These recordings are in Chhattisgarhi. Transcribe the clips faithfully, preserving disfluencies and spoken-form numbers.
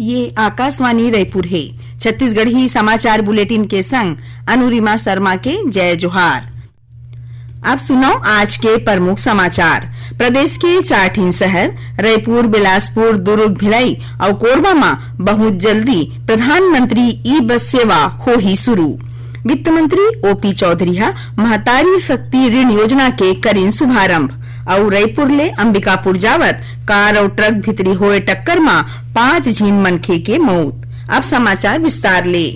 ये आकाशवाणी रायपुर हे। छत्तीसगढ़ी समाचार बुलेटिन के संग अनुरिमा शर्मा के जय जोहार। अब सुनव आज के प्रमुख समाचार। प्रदेश के चार ठिन शहर रायपुर, बिलासपुर, दुर्ग, भिलाई अउ कोरबा म बहुत जल्दी प्रधानमंत्री ई बस सेवा होही शुरू। वित्त मंत्री ओपी चौधरी ह महतारी शक्ति ऋण योजना के करिन शुभारंभ। अउ रायपुर ले अंबिकापुर जावत कार अउ ट्रक भीतरी होए टक्कर म पांच झिन मनखे के मउत। अब समाचार विस्तार ले।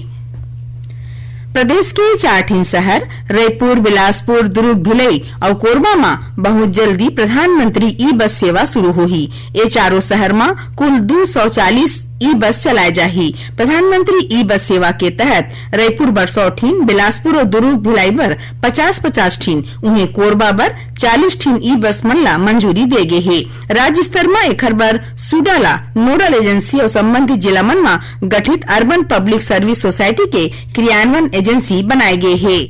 प्रदेश के चार ठिन शहर रायपुर, बिलासपुर, दुर्ग, भिलाई अउ कोरबा म बहुत जल्दी प्रधानमंत्री ई बस सेवा शुरू होही। ए चारों शहर म कुल दू सौ चालीस ई बस चलाए जाही। प्रधानमंत्री ई बस सेवा के तहत रायपुर बर सौ ठिन, बिलासपुर अउ दुर्ग भिलाई बर पचास पचास ठिन, उहें कोरबा बर चालीस ठिन ई बस मन ला मंजूरी दे गे हे। राज्य स्तर म एखर बर सुडा ला नोडल एजेंसी अउ संबंधित जिला मन म गठित अर्बन पब्लिक सर्विस सोसाइटी के क्रियान्वयन एजेंसी बनाए गे हे।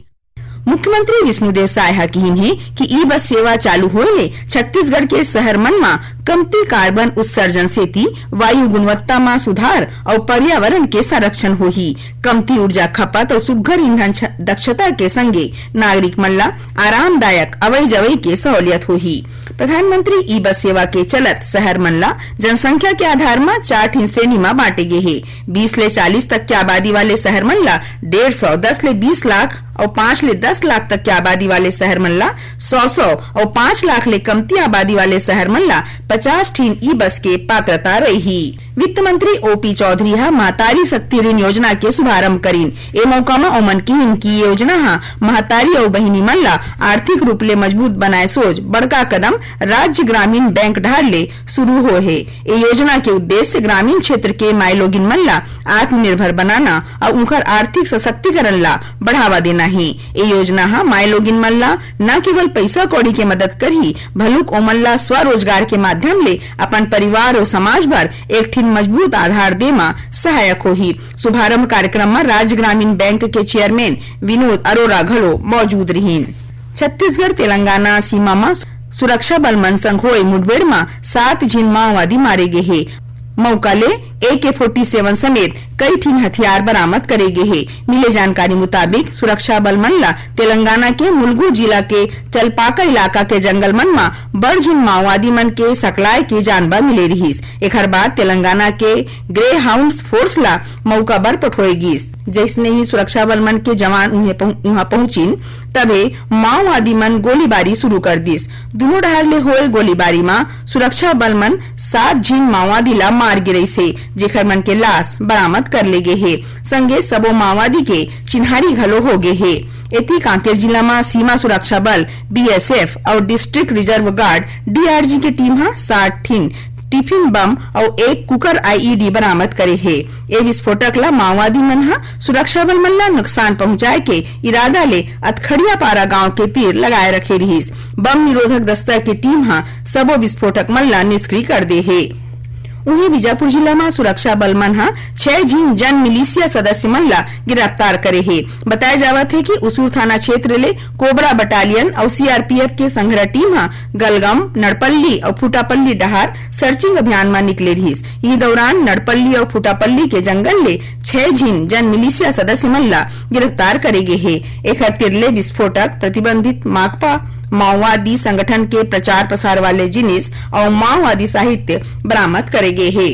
मुख्यमंत्री विष्णुदेव साय ह किहिन हे कि ई बस सेवा चालू होए ले छत्तीसगढ़ के शहर मन म कमती कार्बन उत्सर्जन सेती वायु गुणवत्ता म सुधार अउ पर्यावरण के संरक्षण होही। कमती ऊर्जा खपत अउ सुग्घर ईंधन छ-, दक्षता के संगे नागरिक मन ला आरामदायक अवई जवई के सहूलियत होही। प्रधानमंत्री ई बस सेवा के चलत शहर मन ला जनसंख्या के आधार म चार ठिन श्रेणी म बांटे गे हे। बीस ले चालीस तक के आबादी वाले शहर मन ला डेढ़ सौ, दस ले बीस लाख अउ पाँच ले दस लाख तक के आबादी वाले शहर मन ला सौ सौ अउ पाँच लाख ले कमती आबादी वाले शहर मन ला पचास ठिन ई बस के पात्रता रही। वित्त मंत्री ओपी चौधरी ह महतारी शक्ति ऋण योजना के शुभारंभ करिन। ए मौका म ओमन किहिन कि ये योजना ह महतारी अउ बहिनी मन ला आर्थिक रूप ले मजबूत बनाए सोच बड़का कदम राज्य ग्रामीण बैंक डहार ले शुरू होए हे। ए योजना के उद्देश्य ग्रामीण क्षेत्र के माईलोगिन मन ला आत्मनिर्भर बनाना अउ उंखर आर्थिक सशक्तिकरण ला बढ़ावा देना हे। ए योजना ह माईलोगिन मन ला न केवल पइसा कौड़ी के मदद करही, भलुक ओमन ला स्वरोजगार के माध्यम ले अपन परिवार अउ समाज बर एक ठिन मजबूत आधार दे म सहायक होही। शुभारंभ कार्यक्रम म राज्य ग्रामीण बैंक के चेयरमैन विनोद अरोरा घलो मौजूद रिहीन। छत्तीसगढ़ तेलंगाना सीमा म सुरक्षा बल मन संग होए मुठभेड़ म सात झिन माओवादी मारे गे हे। मउका ले ए के फोर्टी सेवन समेत कई ठिन हथियार बरामद करे गे हे। मिले जानकारी मुताबिक, सुरक्षा बल मन ला तेलंगाना के मुलुगु जिला के चलपाका इलाका के जंगल मन म बड़ झिन माओवादी मन के सकलाय के जानबा मिले रिहिस। एखर बाद तेलंगाना के ग्रे हाउंड्स फोर्स ला मउका बर पठोए गिस। जइसने ही सुरक्षा बल मन के जवान उहें पहुं-, उहां पहुंचिन, तभे माओवादी मन गोलीबारी शुरू कर दिस। दुनों डहार ले होए गोलीबारी म सुरक्षा बल मन सात झिन माओवादी ला मार गिरइस हे, जेखर मन के लाश बरामद कर ले गे हे। संगे सबो माओवादी के चिन्हारी घलो हो गे हे। एती कांकेर जिला म सीमा सुरक्षा बल, बीएसएफ, अउ डिस्ट्रिक्ट रिजर्व गार्ड, डीआरजी, के टीम ह सात ठिन टिफिन बम अउ एक कुकर आईईडी बरामद करे हे। ए विस्फोटक ला माओवादी मन ह सुरक्षा बल मन ला नुकसान पहुंचाए के इरादा ले अतखड़िया पारा गांव के तीर लगाए रखे रिहिस। बम निरोधक दस्ता के टीम ह सबो विस्फोटक मन ला निष्क्रिय कर दे हे। उहें, बीजापुर जिला म सुरक्षा बल मन ह छह झिन जन मिलिशिया सदस्य मन ला गिरफ्तार करे हे। बताए जावत हे कि उसूर थाना क्षेत्र ले कोबरा बटालियन अउ सीआरपीएफ के संघरा टीम ह गलगम, नड़पल्ली अउ फुटापल्ली डहार सर्चिंग अभियान म निकले रिहिस। इही दौरान नड़पल्ली अउ फुटापल्ली के जंगल ले छह झिन जन मिलिशिया सदस्य मन ला गिरफ्तार करे गे हे। एखर तीर ले विस्फोटक, प्रतिबंधित माकपा माओवादी संगठन के प्रचार प्रसार वाले जिनिस अउ माओवादी साहित्य बरामद करे गे हे।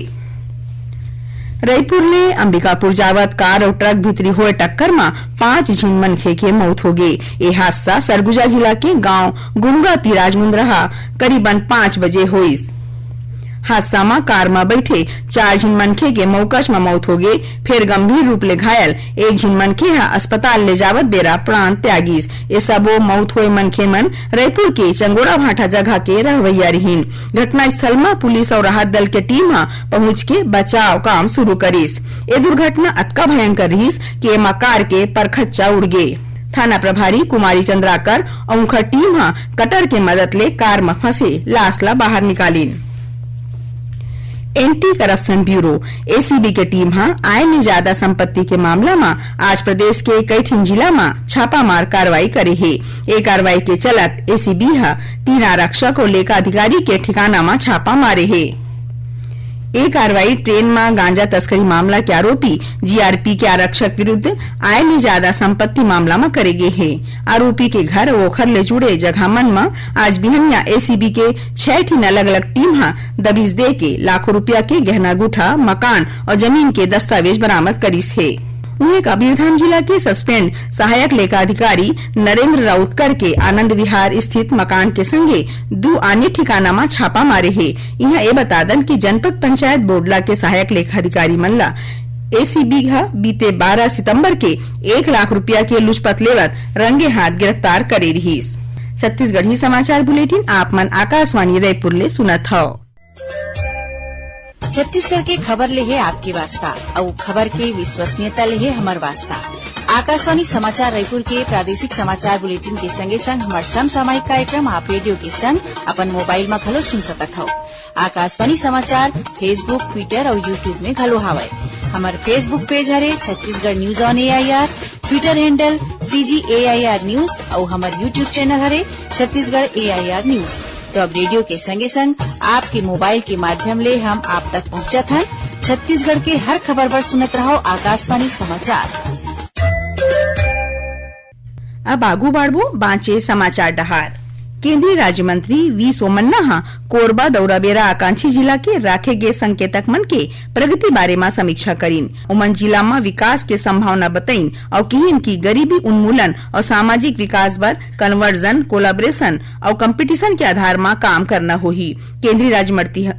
रईपुर ले अंबिकापुर जावत कार अउ ट्रक भीतरी होए टक्कर म पांच झिन मनखे के मौत होगे। ए हादसा सरगुजा जिला के गांव गुंगा तिराज मुंद्रहा करीबन पांच बजे होइस। हादसा म कार म बइठे चार झिन मनखे के मौकस म मौत होगे, फेर गंभीर रूप ले घायल एक झिन मनखे ह अस्पताल ले जावत बेरा प्राण त्यागिस। ए सबो मौत होए मनखे मन रईपुर के चंगोड़ा भाटा जगह के रहवइया रिहिन। घटनास्थल म पुलिस अउ राहत दल के टीम ह पहुंच के बचाव काम शुरू करिस। ए दुर्घटना अतका भयंकर रिहिस कि एमा कार के परखच्चा उड़ गे। थाना प्रभारी कुमारी चंद्राकर अउ उंखर टीम ह कटर के मदद ले कार म फंसे लाश ला बाहर निकालिन। एंटी करप्शन ब्यूरो, एसीबी, के टीम ह आय ले जादा संपत्ति के मामला म आज प्रदेश के कई ठिन जिला म छापामार कार्रवाई करे हे। ए कार्रवाई के चलत एसीबी ह तीन आरक्षक अउ लेखा अधिकारी के ठिकाना म छापा मारे हे। ए कार्रवाई ट्रेन म गांजा तस्करी मामला के आरोपी जीआरपी के आरक्षक विरुद्ध आय ले जादा संपत्ति मामला म करे गे हे। आरोपी के घर अउ ओखर ले जुड़े जगह मन म आज बिहनिया एसीबी के छह ठिन अलग-अलग टीम ह दबिश दे के लाखों रुपया के गहना गुठा, मकान अउ जमीन के दस्तावेज बरामद करिस हे। उहें, कबीरधाम जिला के सस्पेंड सहायक लेखा अधिकारी नरेंद्र राउत करके आनंद विहार स्थित मकान के संगे दू आने ठिकाना म छापा मारे हे। इहां ए बता दन कि जनपद पंचायत बोडला के सहायक लेखा अधिकारी मन ला एसीबी ह बीते बारह सितंबर के एक लाख रुपया के लुचपत लेवत रंगे हाथ गिरफ्तार करे रिहिस। छत्तीसगढ़ी समाचार बुलेटिन आप मन आकाशवाणी रायपुर ले सुनत हव। छत्तीसगढ़ के खबर ले हे आपके वास्ता, अउ खबर के विश्वसनीयता ले हे हमर वास्ता। आकाशवाणी समाचार रायपुर के प्रादेशिक समाचार बुलेटिन के संगे संग हमर समसामयिक कार्यक्रम आप रेडियो के संग अपन मोबाइल म घलो सुन सकत हव। आकाशवाणी समाचार Facebook, Twitter अउ YouTube में घलो हावय। हमर Facebook पेज हरे Chhattisgarh news on AIR, Twitter handle CG AIR news अउ हमर YouTube चैनल हरे छत्तीसगढ़ एआईआर न्यूज। तो अब रेडियो के संगे संग आपके मोबाइल के माध्यम ले हम आप तक पहुंचत हन। छत्तीसगढ़ के हर खबर बर सुनत रहव आकाशवाणी समाचार। अब आगू बाढ़बो बांचे समाचार डहार। केंद्रीय राज्य मंत्री वी सोमन्ना ह कोरबा दौरा बेरा आकांक्षी जिला के राखे गे संकेतक मन के प्रगति बारे म समीक्षा करिन। ओमन जिला म विकास के संभावना बतइन अउ किहिन कि गरीबी उन्मूलन अउ सामाजिक विकास बर कन्वर्जन, कोलाब्रेशन अउ कंपटीशन के आधार म काम करना होही। केंद्रीय राज्य मंत्री ह,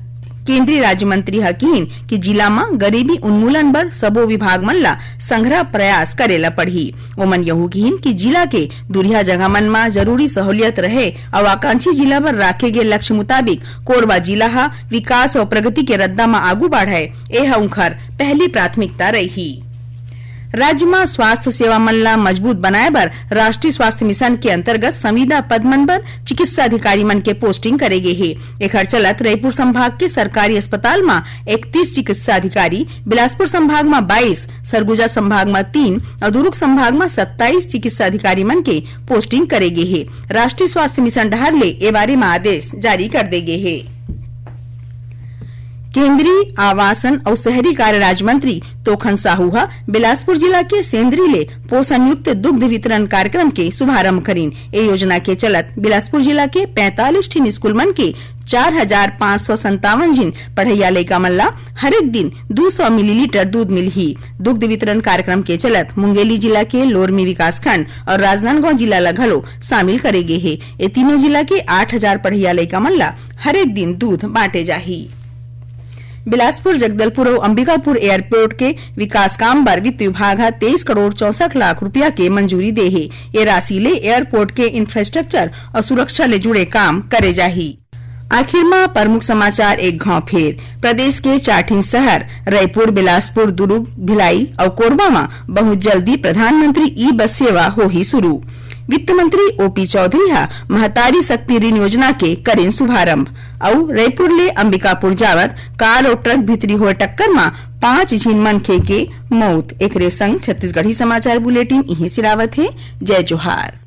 केंद्रीय राज्य मंत्री ह किहिन कि जिला म गरीबी उन्मूलन बर सबो विभाग मन ला संघरा प्रयास करे ला पड़ही। ओमन यहू किहिन कि जिला के दुरिहा जगह मन म जरूरी सहूलियत रहे अउ आकांक्षी जिला बर राखे गे लक्ष्य मुताबिक कोरबा जिला ह विकास अउ प्रगति के रद्दा म आगू बाढ़य, ए ह उंखर पहली प्राथमिकता रही। राज्य म स्वास्थ्य सेवा मन ला मजबूत बनाए बर राष्ट्रीय स्वास्थ्य मिशन के अंतर्गत संविदा पद मन बर चिकित्सा अधिकारी मन के पोस्टिंग करे गे हे। एखर चलत रईपुर संभाग के सरकारी अस्पताल म इकतीस चिकित्सा अधिकारी, बिलासपुर संभाग म बाईस, सरगुजा संभाग म तीन अउ दुरूग संभाग म सत्ताईस चिकित्सा अधिकारी मन के पोस्टिंग करे गे हे। राष्ट्रीय स्वास्थ्य मिशन डहार ले ए बारे म आदेश जारी कर दे गे हे। केंद्रीय आवासन अउ शहरी कार्य राज्य मंत्री तोखन साहू ह बिलासपुर जिला के सेंदरी ले पोषण युक्त दुग्ध वितरण कार्यक्रम के शुभारंभ करिन। ए योजना के चलत बिलासपुर जिला के पैंतालीस ठिन स्कूल मन के चार हजार पाँच सौ संतावन झिन पढ़इया लइका मन ला हरेक दिन दू सौ मिलीलीटर दूध मिलही। दुग्ध वितरण कार्यक्रम के चलत मुंगेली जिला के लोरमी विकासखंड अउ राजनांदगांव जिला ला घलो शामिल करे गे हे। ए तीनों जिला के आठ हजार पढ़इया लइका मन ला हरेक दिन दूध बांटे जाही। बिलासपुर, जगदलपुर अउ अंबिकापुर एयरपोर्ट के विकास काम बर वित्त विभाग ह तेईस करोड़ चौसठ लाख रुपया के मंजूरी दे हे। ए राशि ले एयरपोर्ट के इंफ्रास्ट्रक्चर अउ सुरक्षा ले जुड़े काम करे जाही। आखिर म प्रमुख समाचार एक घाव फेर। प्रदेश के चार ठिन शहर रईपुर, बिलासपुर, दुरूग, भिलाई अउ कोरबा म बहुत जल्दी प्रधानमंत्री ई बस सेवा होही शुरू। वित्त मंत्री ओपी चौधरी ह महतारी शक्ति ऋण योजना के करिन शुभारंभ। अउ रईपुर ले अंबिकापुर जावत कार अउ ट्रक भीतरी होए टक्कर म पांच झिन मनखे के मौत। एकरे संग छत्तीसगढ़ी समाचार बुलेटिन इहें सिरावत हे। जय जोहार।